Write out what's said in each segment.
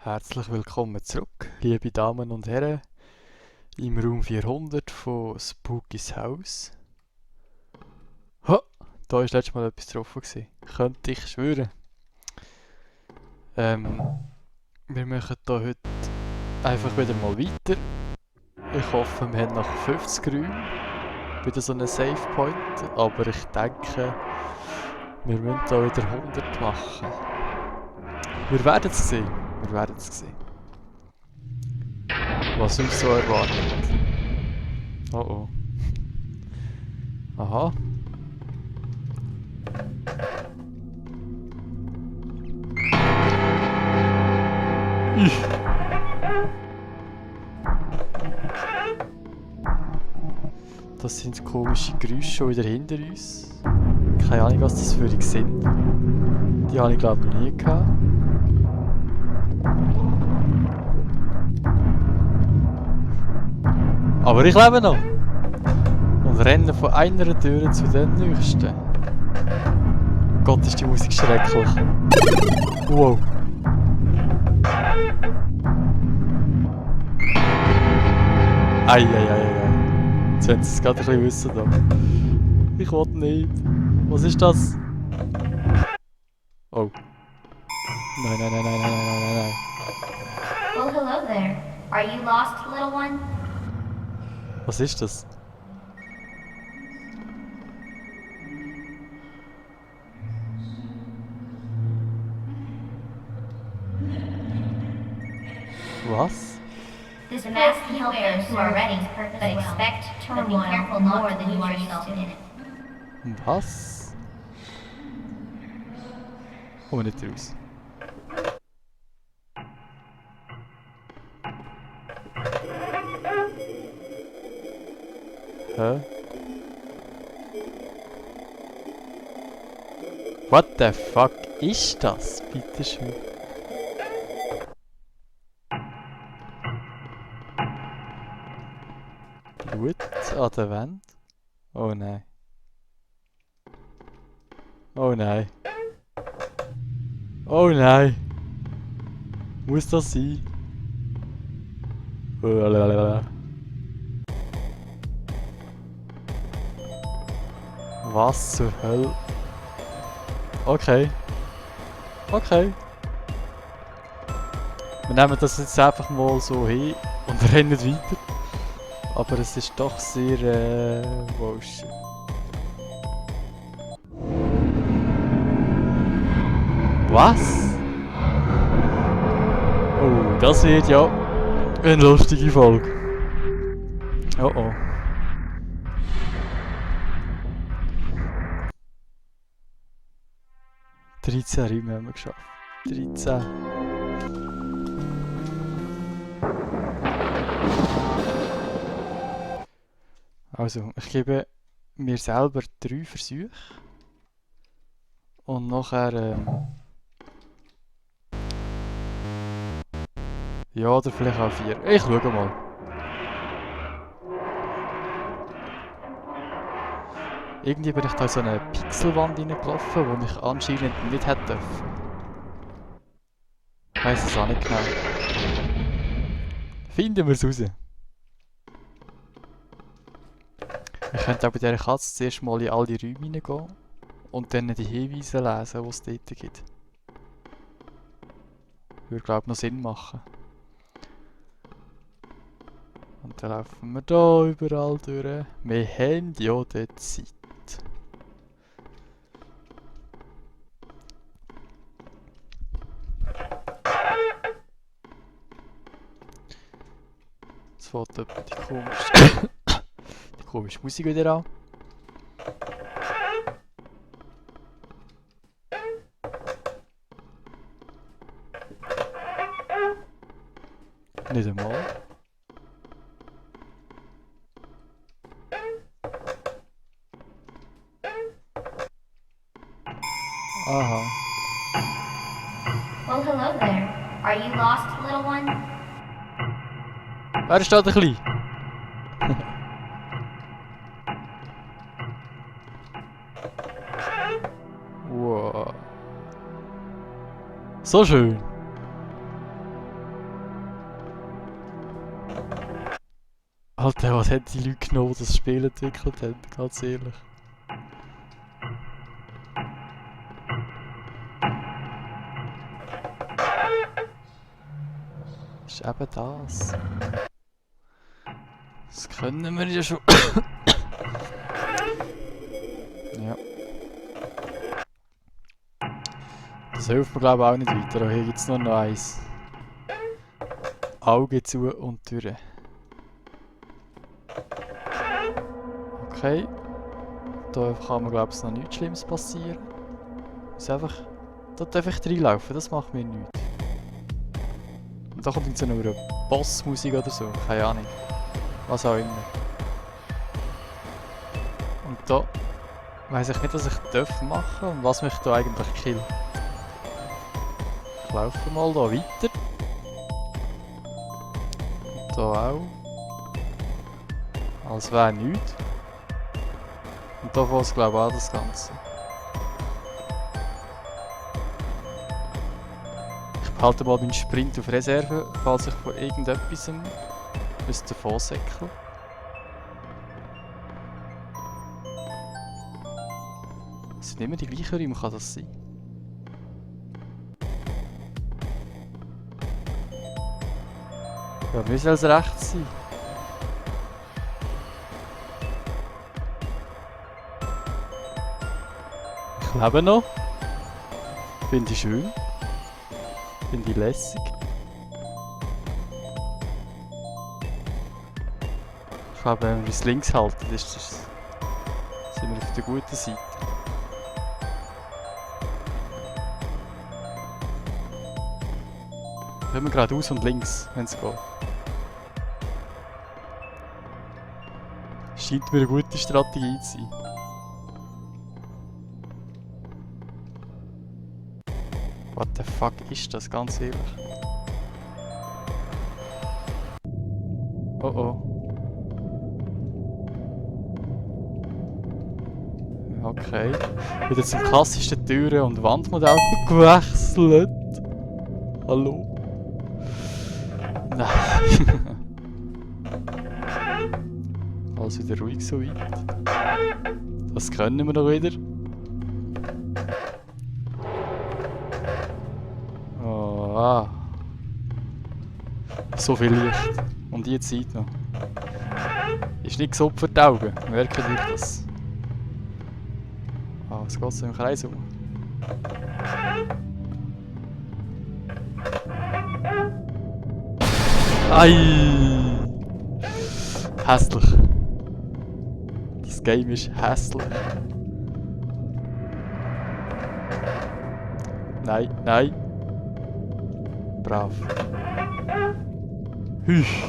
Herzlich willkommen zurück, liebe Damen und Herren, im Raum 400 von Spooky's Haus. Ha! Da war letztes Mal etwas drauf gewesen. Könnte ich schwören. Wir machen hier heute einfach wieder mal weiter. Ich hoffe, wir haben nach 50 Räumen wieder so einen Save Point, aber ich denke, wir müssen hier wieder 100 machen. Wir werden es sehen. Was uns so erwartet. Oh oh. Aha. Das sind komische Geräusche schon wieder hinter uns. Keine Ahnung, was das für die sind. Die habe ich glaube ich noch nie gehabt. Aber ich lebe noch! Und renne von einer Tür zu der nächsten. Gott, ist die Musik schrecklich. Wow. Eieieiei. Jetzt wollen sie es gerade ein bisschen wissen da. Ich will nicht. Was ist das? Oh. Nein. Oh, hello there. Are you lost, little one? Was ist das? Was? This mask can help those who are ready, but expect turmoil be careful more than you are yourself in it. Was? Komm nicht raus. Hä? What the fuck ist das? Bitte schön. Blut an der Wand? Oh nein. Oh nein. Oh nein. Muss das sein? Lalalala. Was zur Hölle? Okay. Okay. Wir nehmen das jetzt einfach mal so hin und rennen weiter. Aber es ist doch sehr, wow, shit. Was? Oh, das wird ja eine lustige Folge. Oh oh. «13 Räume haben wir geschafft. 13. Also, ich gebe mir selber 3 Versuche. Und nachher, ja, oder vielleicht auch 4. Ich schaue mal. Irgendwie bin ich da in so eine Pixelwand reingelaufen, wo ich anscheinend nicht hätte dürfen. Ich weiss es auch nicht genau. Finden wir es raus. Wir könnten auch bei dieser Katze zuerst mal in alle Räume reingehen und dann die Hinweise lesen, die es dort gibt. Würde, glaube ich, noch Sinn machen. Und dann laufen wir da überall durch. Wir haben ja dort Zeit. Jetzt fängt etwa die komische Musik wieder an. Nicht einmal. Aha. Well, hello there. Are you lost, little one? Wer steht ein bisschen? Wow. So schön. Alter, was haben die Leute genommen, die das Spiel entwickelt haben? Ganz ehrlich. Das ist eben das. Das können wir ja schon. Ja. Das hilft mir glaube ich auch nicht weiter. Hier gibt es nur noch eins. Auge zu und durch. Okay. Da kann mir glaube ich noch nichts Schlimmes passieren. Da darf ich reinlaufen, das macht mir nichts. Und da kommt jetzt noch eine Bossmusik oder so, keine Ahnung. Was auch immer. Und da weiss ich nicht, was ich machen und was mich da eigentlich killt. Ich laufe mal da weiter. Und da auch. Als wäre nichts. Und da fängt es glaube ich an, das Ganze. Ich behalte mal meinen Sprint auf Reserve, falls ich von irgendetwas davon säckle. Es sind immer die gleichen Räume, kann das sein? Ja, mir soll es recht sein. Ich lebe noch. Finde ich schön. Finde ich lässig. Ich glaube, wenn wir es links halten, sind wir auf der guten Seite. Können wir geradeaus und links, wenn es geht. Scheint mir eine gute Strategie zu sein. What the fuck ist das, ganz ehrlich? Oh oh. Okay. Wieder zum klassischen Türen- und Wandmodell gewechselt. Hallo? Nein. Alles wieder ruhig so weit. Das können wir noch wieder. Oh, ah. So viel Licht. Und die Zeit noch. Ist nicht gesund für die Augen. Merken euch das. Ah, was geht so im Kreis um? Ei! Hässlich. Das Game ist hässlich. Nein, nein. Brav. Hüch.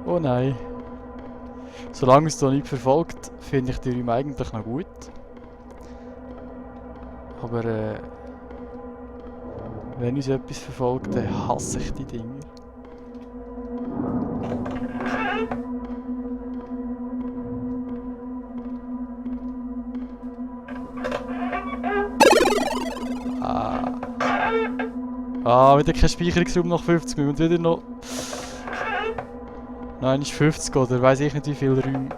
Oh nein. Solange es da nicht verfolgt, finde ich die Räume eigentlich noch gut. Aber wenn uns etwas verfolgt, dann hasse ich die Dinge. Wieder kein Speicherungsraum nach 50 und wieder noch... Nein, ist 50 oder weiss ich nicht wie viele Räume...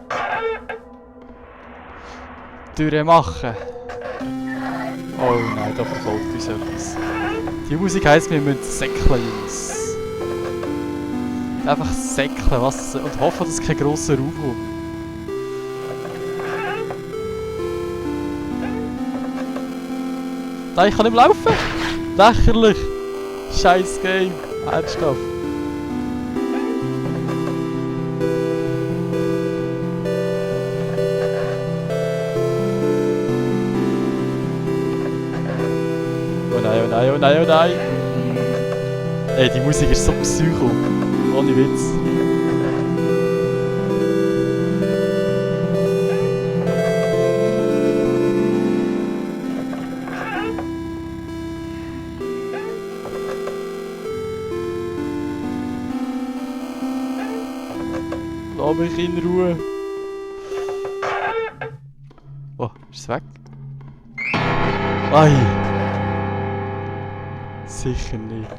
durchmachen. Oh nein, da verfolgt uns etwas. Die Musik heisst, wir müssen säckeln, Jungs. Einfach säckeln, was... und hoffen, dass es kein grosser Raum kommt. Nein, ich kann nicht mehr laufen! Lächerlich! Scheiß Game! Ernsthaft! Oh nein, oh nein, oh nein, oh nein! Ey, die Musik ist so psycho. Ohne Witz. Lass mich in Ruhe. Oh, ist es weg? Ei! Sicher nicht.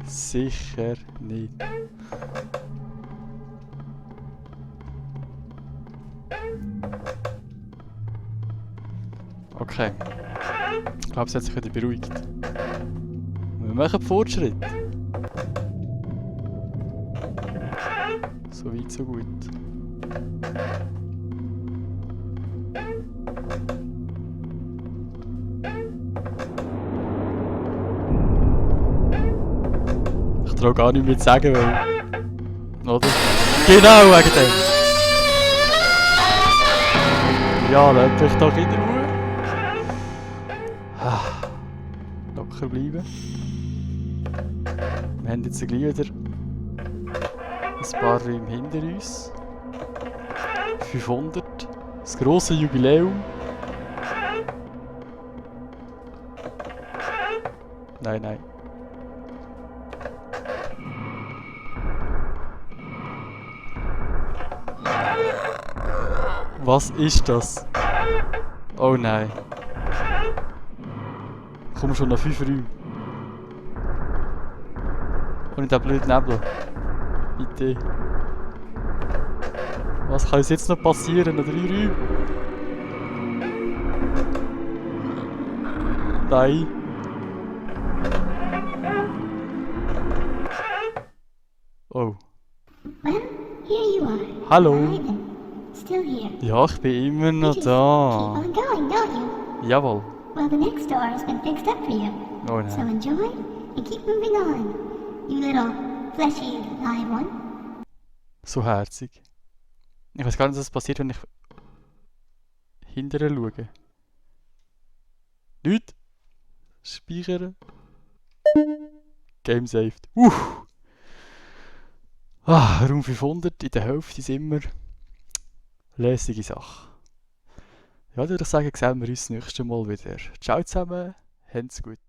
Sicher nicht. Okay. Ich glaube, es hat sich wieder beruhigt. Wir machen Fortschritt. So weit, so gut. Ich traue gar nicht mehr zu sagen, weil... Oder? Genau wegen dem! Ja, lass mich doch in Ruhe. Locker bleiben. Wir haben jetzt gleich wieder ein paar Räume hinter uns. 500. Das grosse Jubiläum. Nein, nein. Was ist das? Oh nein. Komm schon nach 5 Räumen. Und nicht der blöde Nebel. Bitte. Was kann uns jetzt noch passieren? Noch 3 Räume? Nein. Oh. Well, here you are. Hallo. Alive and still here. Ja, ich bin immer You noch just da. keep on going, don't you? Jawohl. Well, the next door has been fixed up for you. Oh So nein. enjoy and keep moving on. You little fleshy live one. So herzig. Ich weiß gar nicht, was passiert, wenn ich hinterher schaue. Nicht. Speichern. Game saved. Raum 500 in der Hälfte sind wir. Lässige Sache. Ja, dann würde ich sagen, sehen wir uns das nächste Mal wieder. Ciao zusammen, habt's gut.